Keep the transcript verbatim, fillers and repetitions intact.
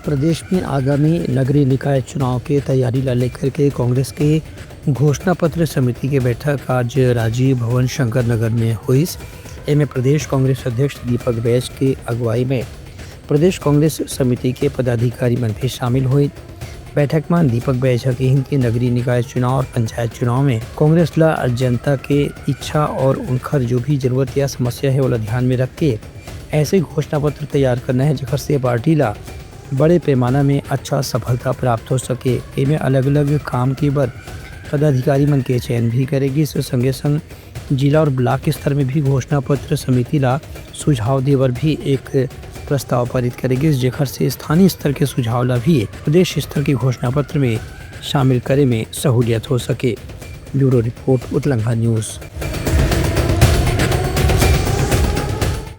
प्रदेश में आगामी नगरीय निकाय चुनाव के तैयारी ला लेकर के कांग्रेस के घोषणा पत्र समिति के बैठक आज राजीव भवन शंकर नगर में होइस। एमे प्रदेश कांग्रेस अध्यक्ष दीपक बैज के अगुवाई में प्रदेश कांग्रेस समिति के पदाधिकारी मन भी शामिल होइस। बैठक में दीपक बैज ह कहिन कि नगरीय निकाय चुनाव और पंचायत चुनाव में कांग्रेस ला जनता के इच्छा और उनकर जो भी जरूरत या समस्या है, ओला ध्यान में रख के ऐसे घोषणा पत्र तैयार करना है, जेकर से पार्टी ला बड़े पैमाना में अच्छा सफलता प्राप्त हो सके। एमे अलग-अलग काम के बर पदाधिकारी मन के चयन भी करे गिस। संगे संग जिला और ब्लॉक स्तर में भी घोषणा पत्र समिति ला सुझाव दे बर भी एक प्रस्ताव पारित करे गिस, जेकर से स्थानीय स्तर के सुझाव ला भी प्रदेश स्तर के घोषणा पत्र में शामिल करे में सहूलियत हो सके। Bureau report, Utlangha news.